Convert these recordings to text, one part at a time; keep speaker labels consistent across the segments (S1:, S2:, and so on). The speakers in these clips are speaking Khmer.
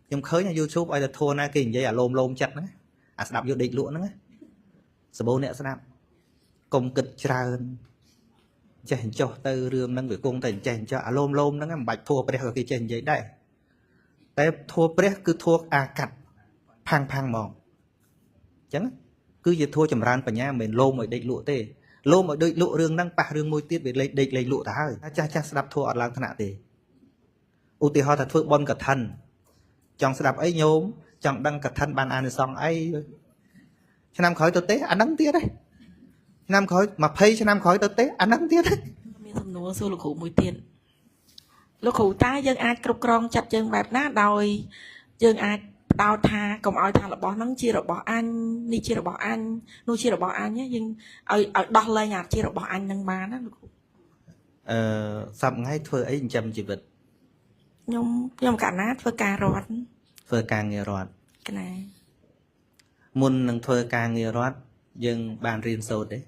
S1: ខ្ញុំឃើញ YouTube ឲ្យតែធัวណាគេនិយាយអាលោមលោមចិត្តហ្នឹងអាស្ដាប់យកដេកលក់ហ្នឹងសបោអ្នកស្ដាប់កុំគិតច្រើនចេះអញ្ចោះទៅរឿងហ្នឹងវាគង់តែអញ្ចេះអញ្ចោះអាលោមលោមហ្នឹងមិនបាច់ធัวព្រះក៏គេចេះនិយាយដែរតែធัวព្រះគឺធัวអាកាត់ផាំងផាំងហ្មងអញ្ចឹងគឺជាធัวចម្រើនបញ្ញាមិនមែនលោមឲ្យដេកលក់ទេលោមឲ្យដេកលក់រឿងហ្នឹងប៉ះរឿងមួយទៀតវាលេខដេកលេខលក់ទៅហើយចាស់ចាស់ស្ដាប់ធัวអត់ឡើងថ្នាក់ទេឧទាហរណ៍ថាធ្វើបុណ្យកឋិនចង់ស្ដាប់អីញោមចង់ដឹងកឋិនបានអានិសង្សអីឆ្នាំក្រោយទៅទេអាហ្នឹងទៀតទេឆ្នាំក្រោយ20ឆ្នាំក្រោយទៅទេអាហ្នឹងទៀត
S2: មានសំណួរសួរលោកគ្រូមួយទៀតលោកគ្រូតើយើងអាចគ្រប់គ្រងចិត្តយើងបែបណាដោយយើងអាចផ្ដោតថាកុំឲ្យថារបស់ហ្នឹងជារបស់អញនេះជារបស់អញនោះជារបស់អញយើងឲ្យដោះលែងអាជារបស់អញហ្នឹងបានណាលោកគ្រូ
S1: សប្ងៃធ្វើអីចិញ្ចឹមជីវិត
S2: ខ្ញុំកាលណាធ្វើការរដ្ឋ
S1: ធ្វើការងាររដ្ឋ
S2: កណា
S1: មុននឹងធ្វើការងាររដ្ឋយើងបានរៀនសូត្រទេ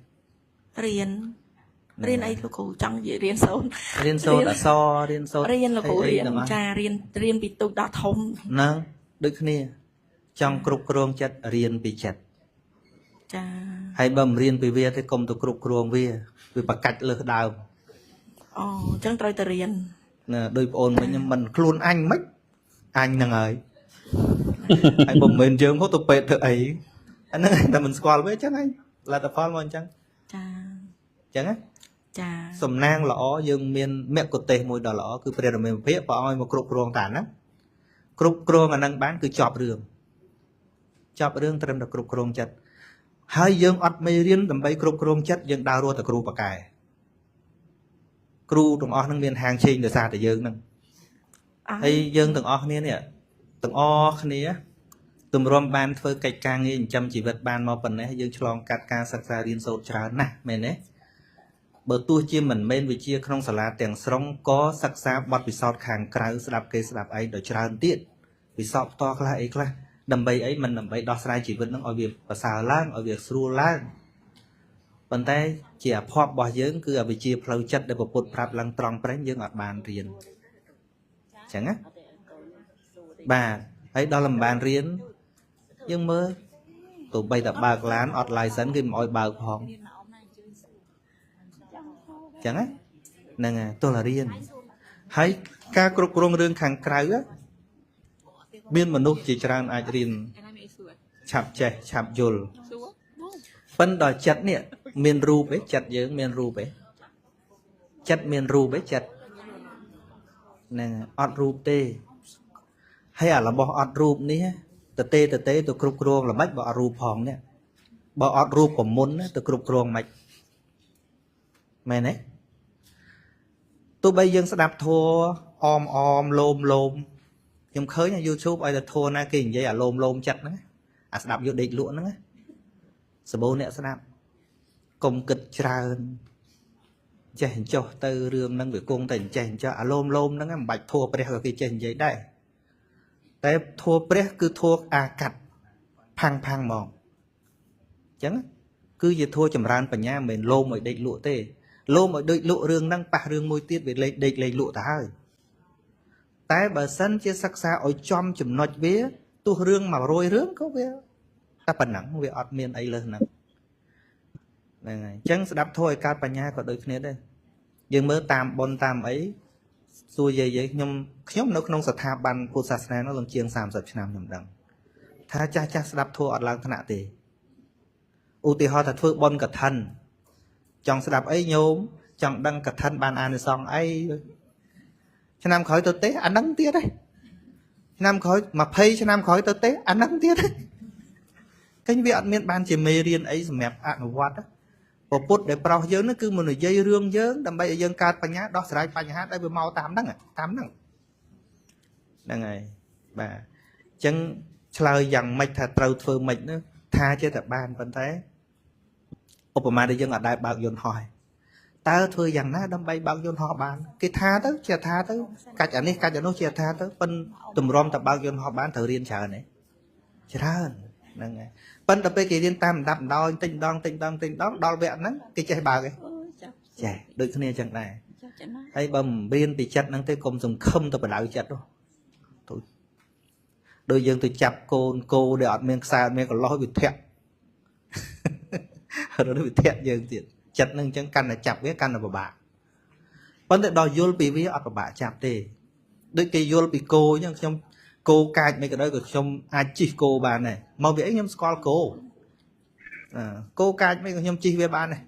S2: រៀនអីលោកគ្រូចង់និយាយរៀនសូត្រ
S1: រៀនសូត្រអក្សររៀនសូត្រ
S2: រៀនលោកគ្រូរៀនចារៀនពីទូចដល់ធំ
S1: ហ្នឹងដូចគ្នាចង់គ្រប់គ្រងចិត្តរៀនពីចិត្ត
S2: ចា
S1: ហើយបើមិនរៀនពីវាទេកុំទៅគ្រប់គ្រងវាវាប្រកាច់លើសដើម
S2: អូអញ្ចឹងត្រូវតែរៀន
S1: ណាដោយប្អូនវិញមិនខ្លួនអញមិនអញហ្នឹងហើយហើយបើមិនមែនយើងហូតទៅពេទ្យធ្វើអីអាហ្នឹងតែមិនស្គាល់វាអញ្ចឹងហើយលទ្ធផលមកអញ្ចឹង
S2: ចា
S1: អញ្ចឹងណា
S2: ចា
S1: សំណាងល្អយើងមានមគ្គុទ្ទេសមួយដ៏ល្អគឺព្រះរាមាភិព្រះអង្គឲ្យមកគ្រប់គ្រងតាហ្នឹងគ្រប់គ្រងអាហ្នឹងបានគឺចប់រឿងចប់រឿងត្រឹមតែគ្រប់គ្រងចិត្តហើយយើងអត់មេរៀនដើម្បីគ្រប់គ្រងចិត្តយើងដើររត់តែគ្រូប៉ាកែគ្រូទាំងអស់ហ្នឹងមានហាងឆេងដោយសារតែយើងហ្នឹងហើយយើងទាំងអស់គ្នានេះទាំងអស់គ្នាទម្រាំបានធ្វើកិច្ចការងារចិញ្ចឹមជីវិតបានមកប៉ុណ្ណេះយើងឆ្លងកាត់ការសិក្សារៀនសូត្រច្រើនណាស់មែនទេបើទោះជាមិនមែនវិជ្ជាក្នុងសាលាទាំងស្រុងក៏សិក្សាបទពិសោធន៍ខាងក្រៅស្ដាប់គេស្ដាប់ឯងដល់ច្រើនទៀតពិសោធន៍ផ្ទាល់ខ្លះអីខ្លះដើម្បីអីមិនដើម្បីដោះស្រាយជីវិតហ្នឹងឲ្យវាប្រសើរឡើងឲ្យវាស្រួលឡើងប៉ុន្តែជាអភ័ព្វរបស់យើងគឺអវិជ្ជាផ្លូវចិត្តដែលពុទ្ធប្រាប់ឡើងត្រង់ប្រេងយើងអត់បានរៀនអញ្ចឹងណាបាទហើយដល់មិនបានរៀនយើងមើលទោះបីតែបើកឡានអត់ license គេមិនអោយបើកផងអញ្ចឹងហ្នឹងហើយទោះតែរៀនហើយការគ្រប់គ្រងរឿងខាងក្រៅមានមនុស្សជាច្រើនអាចរៀនឆាប់ចេះឆាប់យល់ប៉ុន្តែដល់ចិត្តនេះមានរូបទេចិត្តយើងមានរូបទេចិត្តមានរូបទេចិត្តហ្នឹងអត់រូបទេហើយអារបស់អត់រូបនេះតទេទៅគ្រប់គ្រងល្មិចបើអត់រូបផងនេះបើអត់រូបប្រមុនទៅគ្រប់គ្រងមិនមែនទេទោះបីយើងស្ដាប់ធัวអមអមលោមលោមខ្ញុំឃើញ YouTube ឲ្យតែធัวណាគេនិយាយអាលោមលោមចិត្តហ្នឹងអាស្ដាប់យកដេកលក់ហ្នឹងសបោអ្នកស្ដាប់កុំគិតច្រើនចេះអញ្ចោះទៅរឿងហ្នឹងវាគង់តែអញ្ចេះអញ្ចោះអាលោមលោមហ្នឹងមិនបាច់ធัวព្រះក៏គេចេះនិយាយដែរតែធัวព្រះគឺធัวអាកាត់ផាំងផាំងហ្មងអញ្ចឹងគឺជាធัวចម្រើនបញ្ញាមិនមែនលោមឲ្យដេកលក់ទេលោមឲ្យដេកលក់រឿងហ្នឹងប៉ះរឿងមួយទៀតវាលេខដេកលេខលក់ទៅហើយតែបើសិនជាសិក្សាឲ្យចំចំណុចវាទោះរឿង100រឿងក៏វាតែប៉ុណ្ណឹងវាអត់មានអីលើសហ្នឹងហ្នឹងហើយអញ្ចឹងស្ដាប់ធម៌ឲ្យកើតបញ្ញាក៏ដូចគ្នាដែរយើងមើលតាមបុណ្យតាមអីសួរយាយខ្ញុំនៅក្នុងស្ថាប័នពុទ្ធសាសនានោះឡើងជាង30ឆ្នាំខ្ញុំដឹងថាចាស់ចាស់ស្ដាប់ធម៌អត់ឡើងថ្នាក់ទេឧទាហរណ៍ថាធ្វើបុណ្យកឋិនចង់ស្ដាប់អីញោមចង់ដឹងកឋិនបានអានិសង្សអីឆ្នាំក្រោយទៅទេអាហ្នឹងទៀតទេឆ្នាំក្រោយ20ឆ្នាំក្រោយទៅទេអាហ្នឹងទៀតទេឃើញវាអត់មានបានជាមេរៀនអីសម្រាប់អនុវត្តពុទ្ធដែលប្រោសយើងនោះគឺមិននិយាយរឿងយើងដើម្បីឲ្យយើងកើតបញ្ញាដោះស្រាយបញ្ហាដែលវាមកតាមហ្នឹងតាមហ្នឹងហ្នឹងហើយបាទអញ្ចឹងឆ្លើយយ៉ាងម៉េចថាត្រូវធ្វើម៉េចនោះថាចេះតែបានប៉ុន្តែឧបមាដែលយើងអត់ដែលបើកយន្តហោះតើធ្វើយ៉ាងណាដើម្បីបើកយន្តហោះបានគេថាទៅជាថាទៅកាច់អានេះកាច់អានោះជាថាទៅប៉ុន្តែទម្រាំតែបើកយន្តហោះបានត្រូវរៀនច្រើនទេច្រើនហ្នឹងហើយប៉ុន្តែពេលគេរៀនតាមលំដាប់ដោយតិចម្ដងតិចម្ដងតិចម្ដងដល់វគ្គហ្នឹងគេចេះបើកឯងចេះដូចគ្នាអញ្ចឹងដែរហើយបើមិនរៀនពីចិត្តហ្នឹងទេកុំសង្ឃឹមទៅបដៅចិត្តទៅ ដូចយើងទៅចាប់កូនគោដែលអត់មានខ្សែអត់មានកន្លោះវាធាក់រត់វាធាក់យើងទៀតចិត្តនឹងអញ្ចឹងកាន់តែចាប់វាកាន់តែពិបាកប៉ុន្តែដល់យល់ពីវាអត់ពិបាកចាប់ទេដូចគេយល់ពីគោអញ្ចឹងខ្ញុំគោកាចមិនក៏ដោយក៏ខ្ញុំអាចជិះគោបានដែរមកវាអីខ្ញុំស្គាល់គោគោកាចមិនក៏ខ្ញុំជិះវាបានដែរ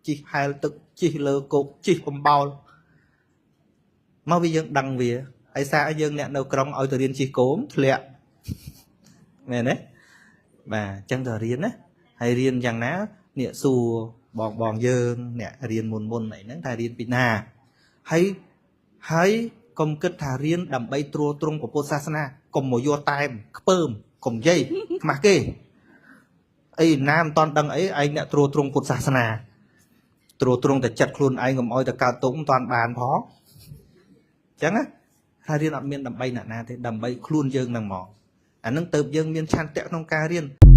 S1: ជិះហែលទឹកជិះលើគោកជិះកំបោលមកវាយើងដឹងវាហើយសារយើងអ្នកនៅក្រុងឲ្យទៅរៀនជិះគោធ្លាក់មែនទេបាទអញ្ចឹងទៅរៀនណាហើយរៀនយ៉ាងណាអ្នកសួរបងបងយើងអ្នករៀនមុនមុនអីហ្នឹងថារៀនពីណាហើយហើយកុំគិតថារៀនដើម្បីត្រួតត្រងពុទ្ធសាសនាកុំមកយកតែមខ្ពើមកុំនិយាយខ្មាស់គេអីណាមិនតន់ដឹងអីឯងអ្នកត្រួតត្រងពុទ្ធសាសនាត្រួតត្រងតែចិត្តខ្លួនឯងកុំអោយតែកើតទុកមិនតន់បានផងអញ្ចឹងណាថារៀនអត់មានដើម្បីអ្នកណាទេដើម្បីខ្លួនយើងនឹងមកអានឹងទៅយើងមានឆន្ទៈក្នុងការរៀន។